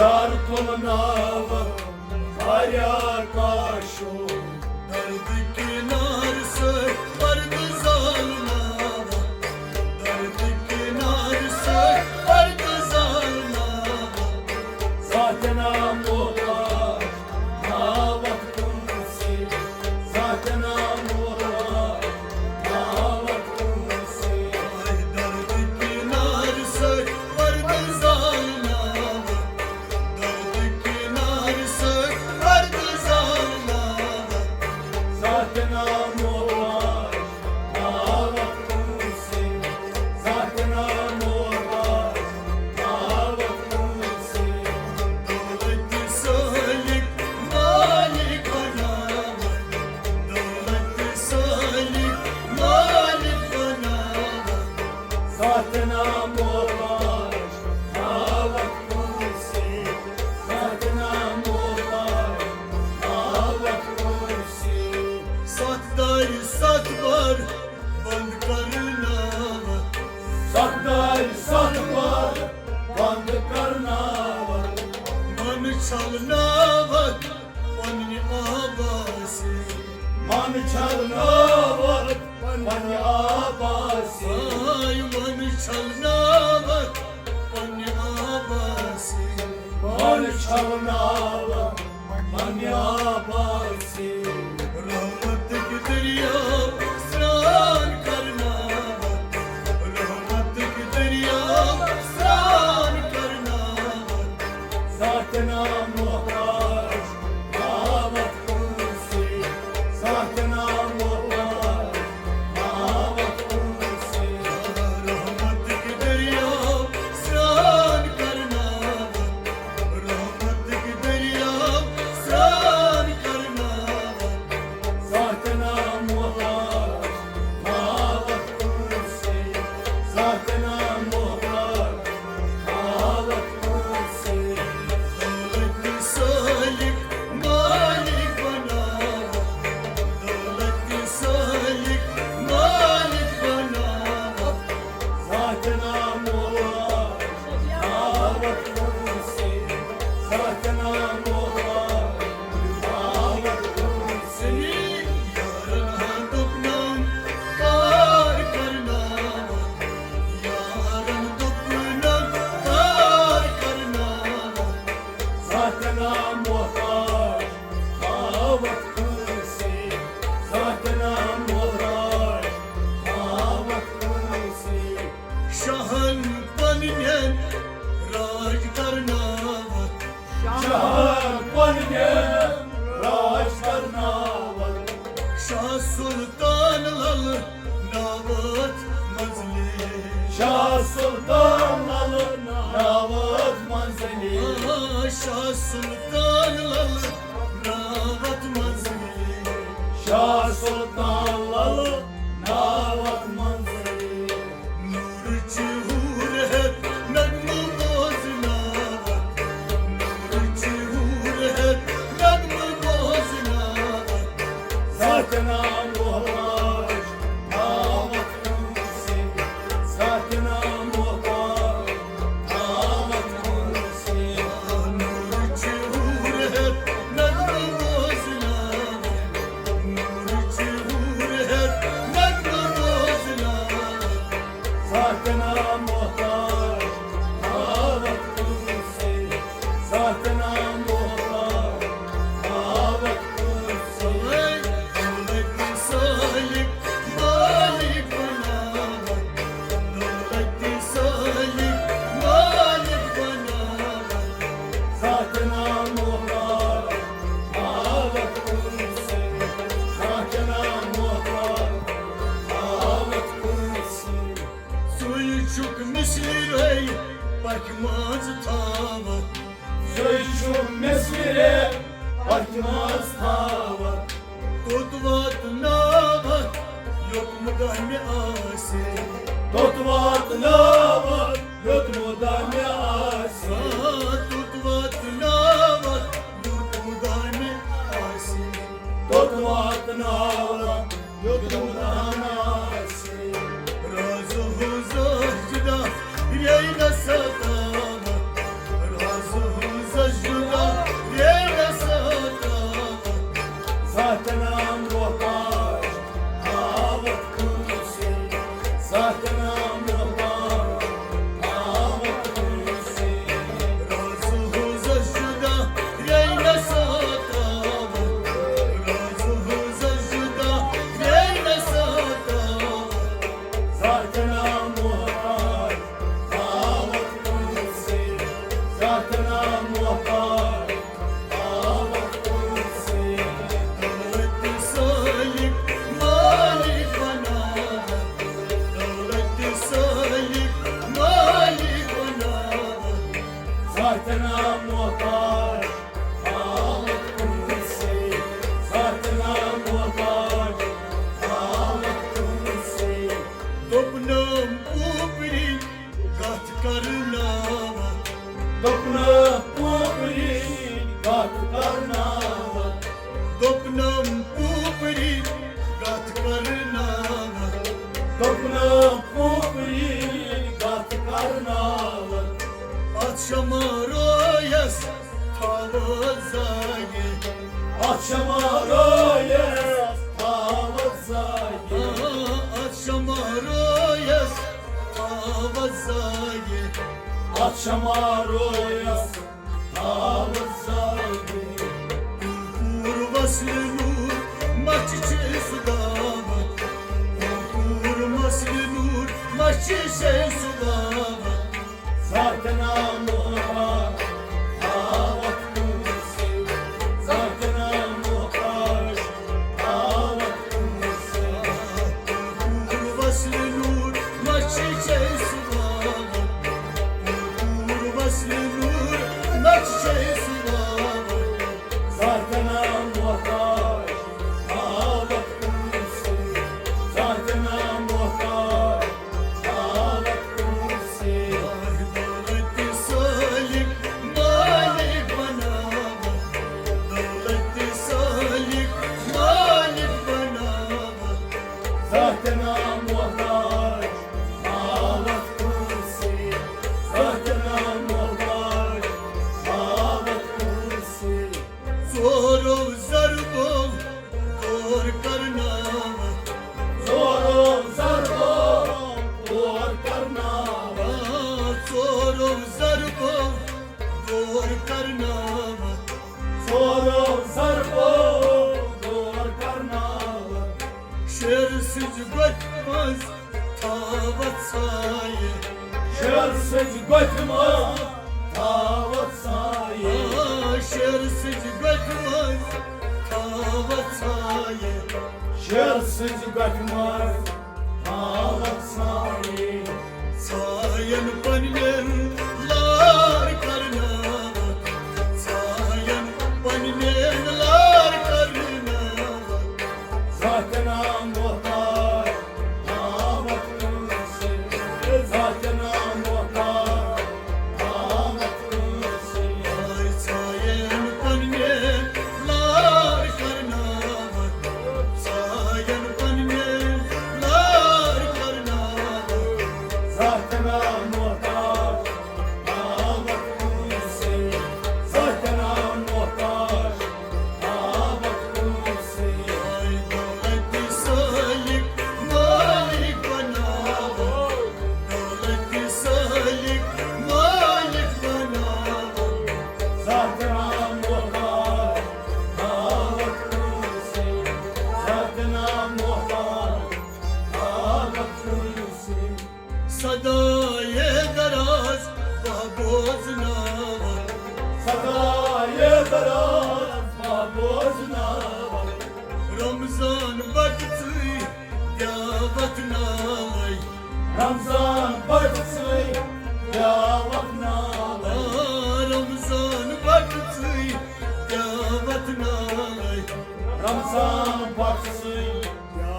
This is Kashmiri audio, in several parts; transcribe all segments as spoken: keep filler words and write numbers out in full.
یار تُلناوٕ واریاہ کاشو۔ درد کنار سۭتۍ پردٕ زالناوٕ، درد کنار سۭتۍ پردٕ زالناوٕ۔ ذاتِ نامحتاج ناوَتھ کٲنٛسہِ، ذاتِ نامحتاج ناوَتھ کٲنٛسہِ۔ درد کنار سۭتۍ پردٕ زالناوٕ، درد کنار سۭتۍ پردٕ زالناوٕ۔ ذاتِ نامحتاج ناوَتھ کٲنٛسہِ، ذاتِ نامحتاج ناوَتھ کٲنٛسہِ۔ دولت سالک مالک بناوَتھ، دولت سالک مالک بناوَتھ۔ ذاتِ نامحتاج ناوَتھ کٲنٛسہِ، ذاتِ نامحتاج ناوَتھ کٲنٛسہِ۔ ستھ دارِ ستھ بر بند کرناوَتھ، ستھ دارِ ستھ بر بند کرناوَتھ۔ من چھلناوَتھ پننہِ آبہٕ سۭتۍ، من چھلناوَتھ پننہِ آبہٕ سۭتۍ۔ آے من چھلناوَتھ پننہِ آبہٕ سۭتۍ، من چھلناوَتھ پننہِ آبہٕ سۭتۍ۔ رحمتٕکۍ دٔریاو سرٛان کرناوَتھ، رحمتٕکۍ دٔریاو سرٛان کرناوَتھ۔ ذاتِ نامحتاج ناوَتھ کٲنٛسہِ، ذاتِ نامحتاج ناوَتھ کٲنٛسہِ۔ رحمتٕکۍ دٔریاو سرٛان کرناوَتھ، رحمتٕکۍ دٔریاو سرٛان کرناوَتھ۔ ذاتِ نامحتاج ناوَتھ کٲنٛسہِ، ذاتِ نامحتاج ناوَتھ کٲنٛسہِ۔ دولت سالک مالک بناوَتھ، دولت سالک مالک بناوَتھ۔ ذاتِ نامحتاج ناوَتھ کٲنٛسہِ، ذاتِ نامحتاج ناوَتھ کٲنٛسہِ۔ یارن ہُنٛد دُکھ نام کار کرناوَتھ، یارن دُکھ نام کار کرناوَتھ۔ ذاتِ نامحتاج ناوَتھ کٲنٛسہِ، ذاتِ نامحتاج ناوَتھ کٲنٛسہِ۔ شاہن پننٮ۪ن راج کرناوَتھ، شاہن پننٮ۪ن راج کرناوَتھ۔ شاہ سلطان لل ناوَتھ منزلہِ، شاہ سلطان لل ناوَتھ منزلہِ۔ آ، شاہ سلطان لل ناوَتھ منزلہِ، شاہ سلطان لل ناوَتھ منزلہِ۔ نوٗرٕچ حوٗر ہٮ۪تھ نغمہٕ بوزناوَتھ، نوٗرٕچ حوٗر ہٮ۪تھ نغمہٕ بوزناوَتھ۔ ذاتِ نامحتاج ناوَتھ کٲنٛسہِ، ذاتِ نامحتاج ناوَتھ کٲنٛسہِ۔ نوٗرٕچ حوٗر ہٮ۪تھ نغمہٕ بوزناوَتھ، نوٗرٕچ حوٗر ہٮ۪تھ نغمہٕ بوزناوَتھ۔ ذاتِ نامحتاج ناوَتھ کٲنٛسہِ، ذاتِ نامحتاج ناوَتھ کٲنٛسہِ۔ دولت سالک مالک بناوَتھ، دولت سالک مالک بناوَتھ۔ ذاتِ نامحتاج ناوَتھ کٲنٛسہِ، ذاتِ نامحتاج ناوَتھ کٲنٛسہِ۔ سُے چھُکھ مِصرے پکھِ منٛز تھاوَتھ، سُے چھُ مِصرے پکھِ منٛز تھاوَتھ۔ توٚت واتناوَتھ یوٚت مُدامہِ آسہِ، توٚت واتناوَتھ یوٚت مُدامہِ آسہِ۔ آ، توٚت واتناوَتھ یوٚت مُدامہِ آسہِ، توٚت واتناوَتھ یوٚت مُدامہِ آسہِ۔ راز ہٕنٛز جدا یے نہ ستاوَتھ، راز ہٕنٛز دوٚپنم پوٗپری کتھ کرناوتھ۔ دوٚپنم پوٗپری کتھ کرناوتھ۔ دوٚپنم پوٗپری کتھ کرناوتھ۔ اتھ شمارویس تھاوتھ زاگہِ۔ اتھ شمارویس تھاوتھ زاگہِ۔ آ، اتھ شمارویس تھاوتھ زاگہِ۔ اتھ شمارویس تھاوتھ زاگہِ۔ پوٗر وصل نور مچھ چھے سُہ دعوت۔ پوٗر وصل نور مچھ چھے سُہ دعوت۔ ذاتِ نام محتاج تھاوتھ کٲنٛسہِ۔ ذاتِ نام محتاج تھاوتھ کٲنٛسہِ۔ پوٗر وصل نور مچھ چھے سُہ دعوت۔ پوٗر وصل نور مچھ چھے سُہ دعوت۔ ذاتِ نام محتاج تھاوتھ کٲنٛسہِ۔ ذاتِ نام محتاج تھاوتھ کٲنٛسہِ۔ دولت سالک مالک بناوتھ۔ دولت سالک مالک بناوتھ۔ ذاتِ نام محتاج تھاوتھ کٲنٛسہِ۔ ذاتِ نام محتاج تھاوتھ کٲنٛسہِ۔ ژورو ضربو دور کرناوتھ۔ ژورو ضربو دور کرناوتھ۔ آ، ژورو ضربو دور کرناوتھ۔ ژورو ضربو دور کرناوتھ۔ شیر سٕنٛزِ گۄپھِ منٛز تھاوتھ سایہِ۔ شیر سٕنٛزِ گۄپھِ منٛز تھاوتھ سایہِ۔ آ، شیر سٕنٛزِ گۄپھِ منٛز تھاوتھ سایہِ۔ شیر سٕنٛزِ گۄپھِ منٛز تھاوتھ سایہِ۔ ساین پننٮ۪ن لار کرناوتھ۔ ساین پننٮ۪ن لار کرناوتھ۔ ذاتِ نام محتاج تھاوتھ کٲنٛسہِ۔ ذاتِ نام محتاج تھاوتھ کٲنٛسہِ۔ آے ساین پننٮ۪ن لار کرناوتھ۔ ساین پننٮ۪ن لار کرناوتھ۔ ذاتِ نام محتاج تھاوتھ کٲنٛسہِ۔ ذاتِ نام محتاج تھاوتھ کٲنٛسہِ۔ آے دولت سالک مالک بناوتھ۔ دولت سالک مالک بناوتھ۔ ذاتِ نام محتاج تھاوتھ کٲنٛسہِ۔ ذاتِ نام محتاج تھاوتھ کٲنٛسہِ۔ صدایے دراز بہٕ بوزناوتھ۔ صدایے دراز بہٕ بوزناوتھ۔ رمضان بٹہٕ ژٕے دعوت ناوے۔ رمضان بٹہٕ ژٕے دعوت ناوے۔ آ، رمضان بٹہٕ ژٕے دعوت ناوے۔ رمضان بٹہٕ ژٕے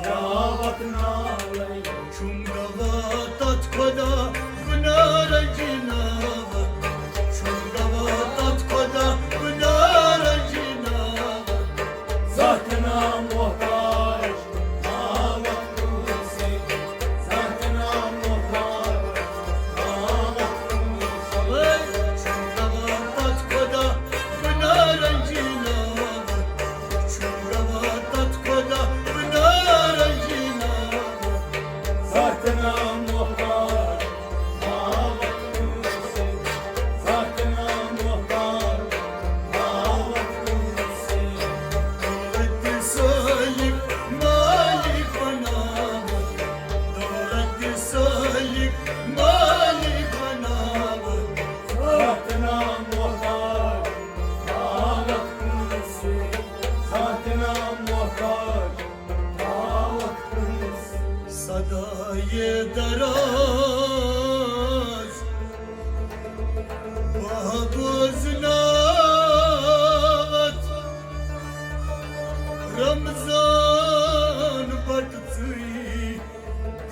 دعوت ناوے۔ چھُم گواہ تتھ خدا بہٕ نارنجی ناوتھ۔ چھُم گواہ تتھ خدا بہٕ نارنجی ناوتھ۔ ذاتِ نام محتاج تھاوتھ کٲنٛسہِ۔ ذاتِ نام محتاج تھاوتھ کٲنٛسہِ۔ چھُم گواہ تتھ خدا بہٕ نارنجی ناوتھ۔ چھُم گواہ تتھ خدا بہٕ نارنجی ناوتھ۔ ذاتِ نام محتاج تھاوتھ کٲنٛسہِ۔ ذاتِ نام محتاج تھاوتھ کٲنٛسہِ۔ دولت سالک مالک بناوتھ۔ دولت سالک مالک بناوتھ۔ ذاتِ نام محتاج تھاوتھ کٲنٛسہِ۔ ذاتِ نام محتاج تھاوتھ کٲنٛسہِ۔ صدایے دراز بہٕ بوزناوتھ۔ رمضان بٹہٕ ژٕے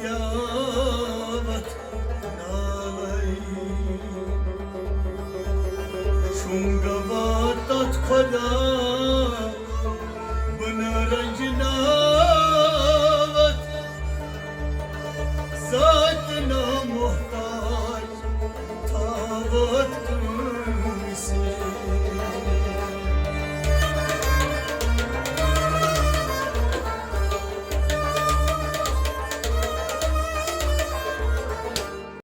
دعوت ناوے۔ گواہ تتھ خدا بنہٕ رنجناوت، ذات نامحتاج تھاوت